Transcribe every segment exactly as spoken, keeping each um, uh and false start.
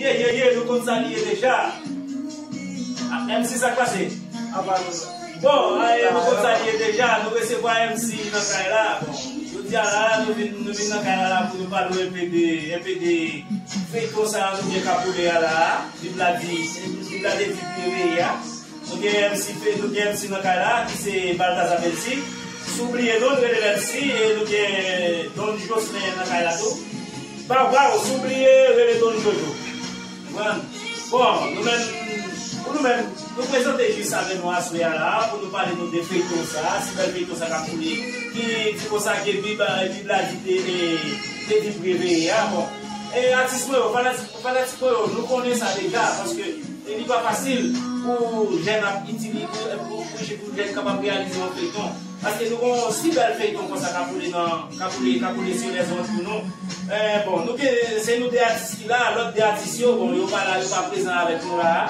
Ye, ye, ye, nou konn sa li ye deja. Ah, M C, sa k pase? Apa nou. Bon, aye, nou konn sa li ye deja. Nou resevwa M C nan kay la. Bon, jodi a la, nou vin, nou vin nan kay la, la pou nou pale w enpe de, enpe de feyton sa a nou gen k ap woule a la. Bib la di, Bib la te di pou yo veye a. Nou gen M C, fe-, nou gen M C nan kay la, ki se Balthazar Belsi. Si w bliye non, rele l M C, e nou gen Don Jocelyn nan kay la tou. Baw, baw, si w bliye, rele Don Jojo. Konprann? Bon, nou menm, pou nou menm, nou prezante jis avè nou aswè a la, pou nou pale nou de feyton sa, si bèl feyton sa k ap woule, ki di konsa ke Bib, Bib la di te, e, te di pou yo veye a. Bon, e atis mwen yo, fanatik, fanatik mwen yo, nou konnen sa deja, paske e li pa fasil pou jèn ap itilize, pou, pou, pou, pou jèn kapab reyalize yon feyton. Paske nou gon si bèl feyton konsa k ap woule nan, k ap woule, k ap woule sou lèzond pou nou. Eh, bon, nou gen, se nou de atis ki la, lòt de atis yo, bon, yo pa la, yo pa prezan avèk nou la.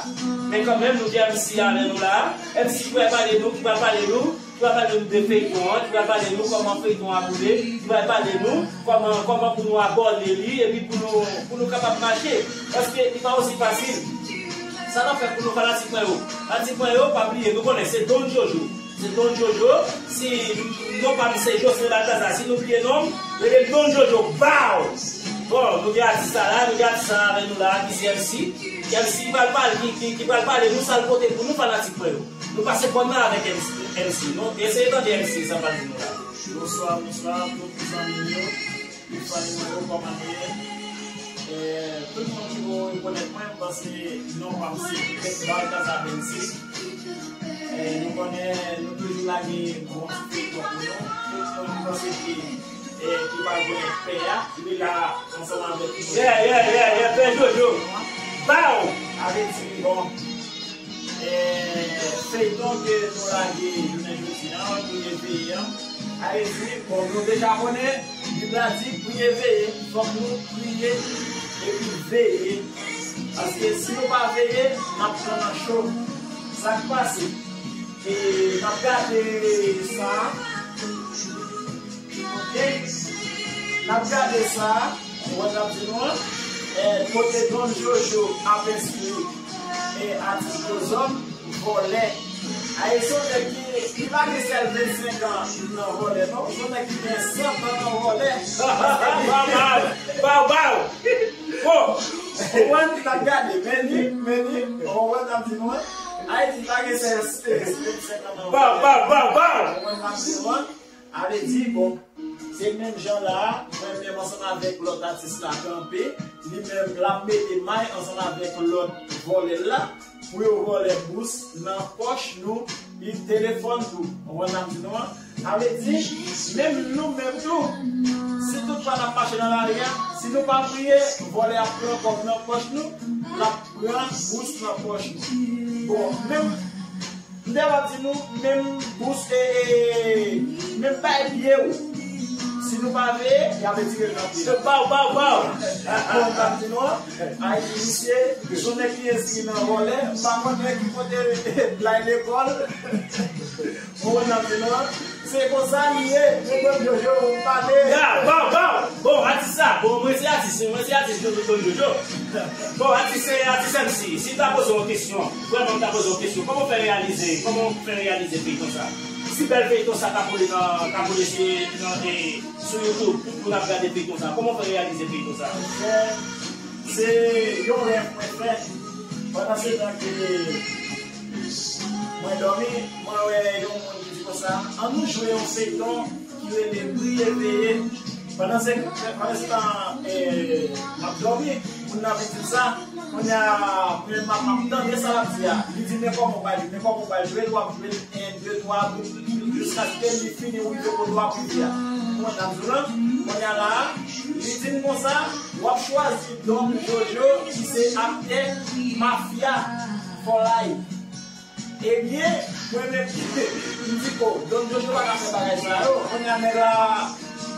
Men kanmenm, nou gen M C avè nou la. M C ki pral pale nou, ki pral pale nou, ki pral pale nou de feyton an, ki pral pale nou kòman feyton an ap woule, ki pral pale nou kòman, kòman pou nou abòde li, epi pou nou, pou nou kapab mache. Paske li pa osi fasil. Sa n ap fè pou nou fanatik mwen yo. Fanatik mwen yo, pa bliye, nou konnen se Don Jojo. Se Don Jojo. Si non pa m se Jocelyn Balthazar, si nou bliye non m, rele Don Jojo. Baw! Bon, nou gen atis sa la, nou gen atis sa avè nou la, ki se M C. M C ki pral pale, ki, ki, ki pral pale nou sa l pote pou nou fanatik mwen yo. Nou pase bòn nan avèk M C, M C. Nou eseye tande M C sa pral di nou la. Bonswa, bonswa, tout zanmi m yo, tout zanmi mwen yo, kòman nou ye? Eh, tout moun ki rekonèt mwen, m panse non pa m se Balthazar Belsi. Eh, nou konnen, nou toujou lage bon ti feyton pou nou. Tout moun m panse ki, eh, ki pa konnen pè a, li la ansanm avèk nou. Yeah, yeah, yeah, yeah, pè Jojo. Baw! Avè di, bon, eh, feyton ke nou lage jounen jodi a, pou yo veye a. Sa vle di, bon, nou deja konnen, Bib la di, priye veye, fòk nou priye epi veye. Paske si nou pa veye, n ap pran nan cho. Sa k pase? E n ap gade sa. Ok. N ap gade sa. Ou wè sa m di nou an? Eh, kote Don Jojo ap enskri, eh, atis Dozòm, vòlè. Aye, se yon nèg ki, li pa gen sèl vennsenk an nan vòlè, non. Se yon nèg ki gen sèt an nan vòlè. Baw, baw, baw, baw. Bon. Ou konprann? N ap gade, men li, men li, ou konprann sa m di nou an? Aye, li pa gen sèl, sèl vennsenk an nan vòlè. Baw, baw, baw, baw. Ou konprann sa m di nou an? Sa vle di, bon, se menm jan la a, mwen menm ansanm avèk lòt atis la kanpe, li menm l ap mete may ansanm avèk lòt vòlè l la, pou yo vòlè bous nan pòch nou, li telefòn tou. Ou konprann sa m di nou an? Sa vle di, menm nou menm tou, si tout fwa n ap mache nan lari a, si nou pa priye, vòlè ap pran kòb nan pòch nou, l ap pran bous nan pòch nou. Bon, menm M te ap di nou, menm bous, e, e, menm bay pye w. Si nou pa veye, y ap retire l nan pye. Baw, baw, baw. Bon, m t ap di nou an, Ayiti, misye, se yon nèg ki enskri nan vòlè, m pa konnen ki kote l ay lekòl. Ou konprann sa m di nou an? Se konsa li ye, nou konn Jojo, ou pale. Ya, baw, baw. Bon, atis sa, bon, mwen se atis, mwen se atis Jojo, Don Jojo. Bon, atis, se atis M C. Si m ta poze w yon kesyon, vrèman m ta poze w yon kesyon, kòman w fè reyalize, kòman w fè reyalize feyton sa? Si bèl feyton sa k ap woule nan, k ap woule sou, nan, e, sou YouTube, tout moun ap gade feyton sa, kòman w fè reyalize feyton sa? Se yon rèv mwen fè. Pandan se tan ke mwen dòmi, mwen wè yon moun ki di konsa, ann nou jwe yon feyton ki rele Priye Veye. Pandan se, pandan se tan, e, m ap dòmi, moun nan vin di m sa, kounye a, mwen m ap, m ap tande sa l ap di a. Li di, men kòman w pral jwe, men kòman w pral jwe l, w ap jwe l en, de, twa, bout, jiskaske li fini rive kote w ap rive a. Ou konprann sa m di w lan? Kounye a la a, li di m konsa, w ap chwazi Don Jojo ki se aktè mafya for life. Ebyen, mwen menm, m di, o, Don Jojo pa ka fè bagay sa yo. Kounye a nèg la,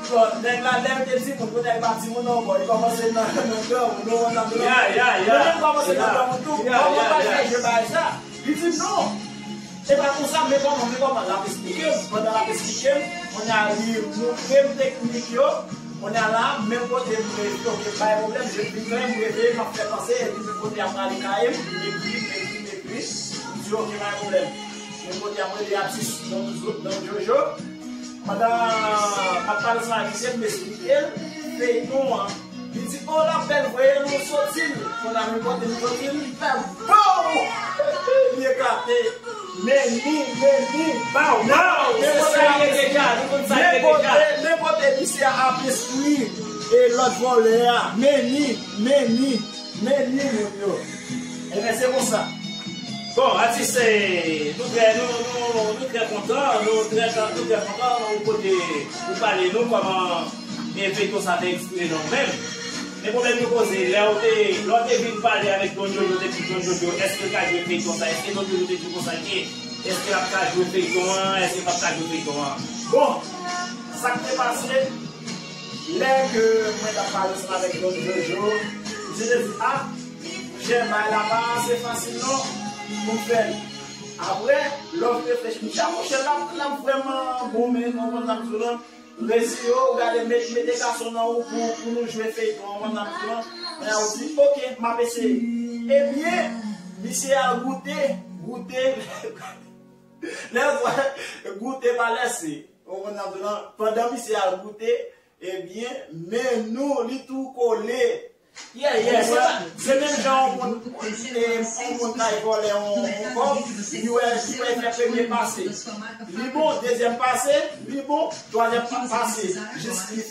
bon, nèg la, lè l te timoun, kounye a li pa timoun ankò, li kòmanse nan, nan granmoun, nou konn nan granmoun. Ya, ya, ya. Mwen menm kòmanse nan granmoun tou, kòman w pral fè jwe bagay sa? Li di m non. Se pa konsa, men kòman, men kòman, l ap esplike m. Pandan l ap esplike m, kounye a li montre m teknik yo, Kounye a la, menm kote m reve, ok, pa gen pwoblèm, je vin klè, m reve, m ap fè panse, epi menm kote ap rale kaye m, m ekri, m ekri, m ekri, m di, ok, pa gen pwoblèm. Menm kote ap rele atis Don, Don Jojo, pandan m ap pale ansanm ak misye, m esplike l feyton an. Li di, o, l ap bèl, voye nou soti l. Kounye a, menm kote nou soti l, li fè bow! Li eklate. Meni, meni, bow, bow. Men kote, men kote misye ap enstwi e lòt vòlè a. Meni, meni, meni moun yo. Ebyen, se konsa. Bon, atis, eh, nou trè, nou, nou, nou trè kontan, nou trè, nou trè kontan ou kote ou pale nou kòman e feyton sa te enspire nan ou menm. Men pwoblèm nou poze, lè w te, lè w te vin pale avèk Don Jojo, te di Don Jojo, èske l ka jwe feyton sa? Èske Don Jojo te di w konsa l ye? Èske l ap ka jwe feyton an? Èske l p ap ka jwe feyton an? Bon, sa k te pase, lè ke mwen t ap pale ansanm avèk Don Jojo, misye te di, a, monchè, bagay la pa ase fasil non, pou m fè l. Apre, lè w reflechi, monchè, monchè, l ap, l ap vrèman bon, men, ou konn sa m di w lan, Resi yo, ou gade, met, mete gason nan ou pou, pou nou jwe feyton an, konn sa m di w lan. Men ou di, ok, m ap eseye. Ebyen, misye al goute, goute, lè, goute pa lèse. Ou konn sa m di w lan, pandan misye al goute, ebyen, men nou, li tou kole. Yeah, yeah, se pa, se menm jan yon moun, e, yon moun kay vòlè yon, yon kòb, li wè, li wè fè premye pase. Li bon, dezyèm pase, li bon, twazyèm pa-, pase. Jis li,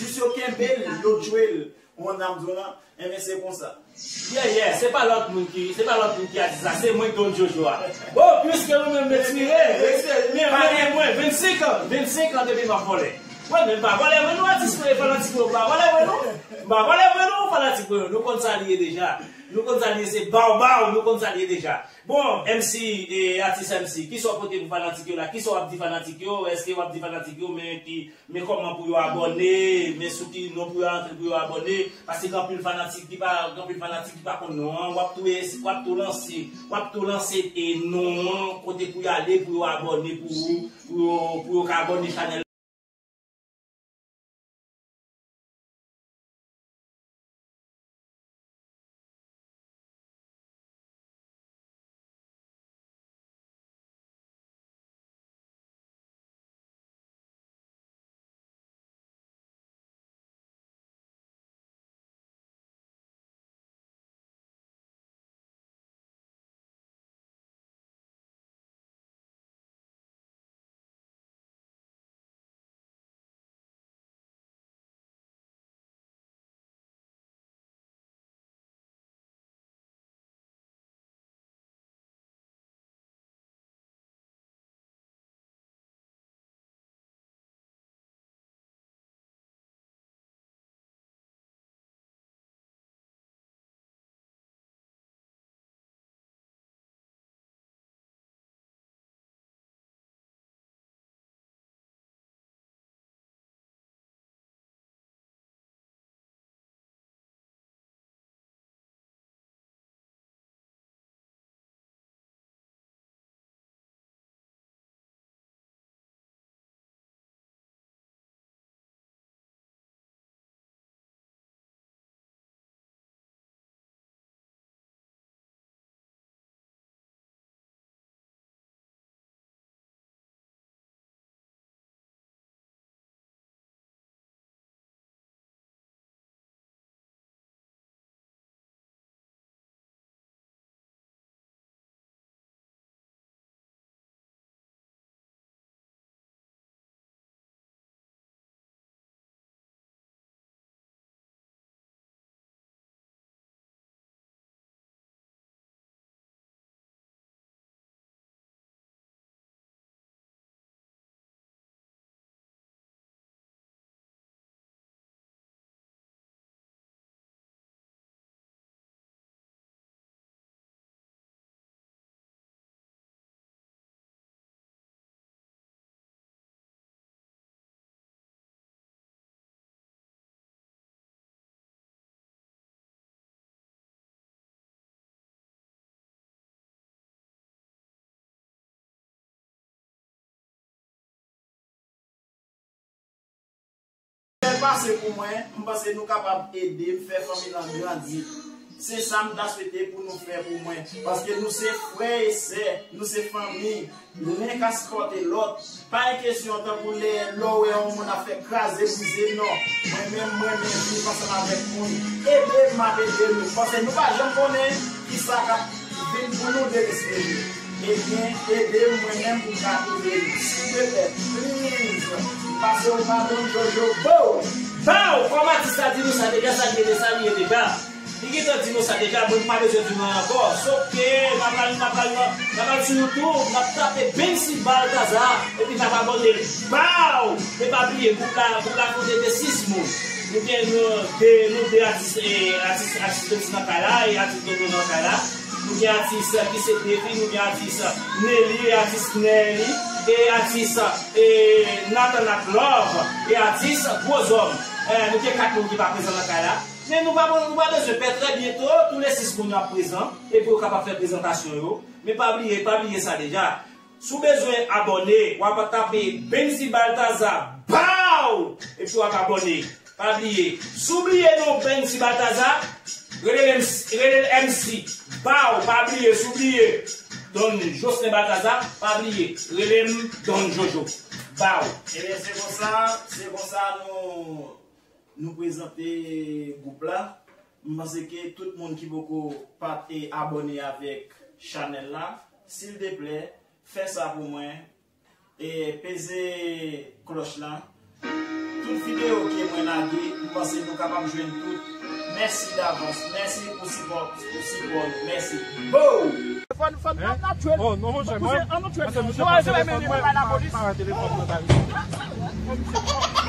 jis yo kenbe l, yo jwe l. Ou konn sa m di w lan? Enben, se konsa. Yeah, yeah, se pa lòt moun ki, se pa lòt moun ki a di sa, se mwen Don Jojo a. Bon, piske ou menm m ekspire, men, men mwen, vennsenk an, vennsenk an depi m ap vòlè. Mwen menm m pa vòlè vre non, atis mwen, fanatik mwen, m pa vòlè vre non. M pa vòlè vre non, fanatik mwen, nou konn sa li ye deja. Nou konn sa li ye, se baw baw, nou konn sa li ye deja. Bon, M C, e, atis M C, kisa w pote pou fanatik yo la? Kisa w ap di fanatik yo? Èske w ap di fanatik yo, men ki, men kòman pou yo abòne, men sou ki non pou yo antre pou yo abòne? Paske gen anpil fanatik ki pa, gen anpil fanatik ki pa konn non an. W ap tou, w ap tou lanse, w ap tou lanse, e, non an, kote pou y ale, pou yo abòne, pou, pou yo, pou yo ka abòne chanèl. Pase pou mwen, m panse nou kapab ede m fè fanmi lan grandi. Se sa m ta swete pou nou fè pou mwen. Paske nou se frè e sè, nou se fanmi. Len ka sipòte lòt. Pa gen kesyon tankou lè, lè w wè yon moun ap fè kraze brize, non. Mwen menm, mwen menm, viv ansanm avèk moun. Ede m, m ap ede nou. Paske nou pa janm konnen kisa k ap vin pou nou demen si Dye vle. Ebyen, ede m mwen menm pou m ka ede nou. Silvouplè, please. Pase yon badon Jojo. Bow! Bow! Kòm atis la di nou sa deja, sa li ye deja, li ye deja. Li gentan di nou sa deja, mwen pa bezwen di nou ankò. Soke, n ap al, n ap al, n ap al sou YouTube, n ap tape Bensi Baltazar, epi n ap abòne. Bow! Men pa bliye, gwoup la, gwoup la konte de sis moun. Nou gen nou de, nou de atis, eh, atis, atis Bensi nan kay la, e atis Dodo nan kay la. Nou gen atis, eh, ki se Devi, nou gen atis, eh, Nelly, e atis Nelly, e atis, eh, Nathan ak Love, e atis Gwozòm. Eh, nou gen kat moun ki pa prezan nan kay la. Men nou pa, nou pa bezwen pè, trè byento, tou le sis moun yo ap prezan, epi yo kapab fè prezantasyon yo. Men pa bliye, pa bliye sa deja. Si w bezwen abòne, w ap tape Benzi Baltazar, baw! Epi w ap abòne. Pa bliye, si w bliye non Benzi Baltazar, rele l M C, rele l M C, baw! Pa bliye, si w bliye Don Jocelyn Baltazar, pa bliye, rele m Don Jojo, baw! Ebyen, se konsa, se konsa nou, nou prezante gwoup la. M panse ke tout moun ki poko pa te abòne avèk chanèl la, silteplè, fè sa pou mwen, e peze klòch la. Tout videyo ke mwen lage, m panse nou kapab jwenn tout. Mèsi davans, mèsi pou sipò, pou sipò nou. Mèsi. Bow! Fò n, fò n, an n ap jwe. Oh, non, monchè, mwen, paske misye pran telefòn mwen, pa, pa wè telefòn mwen, pa.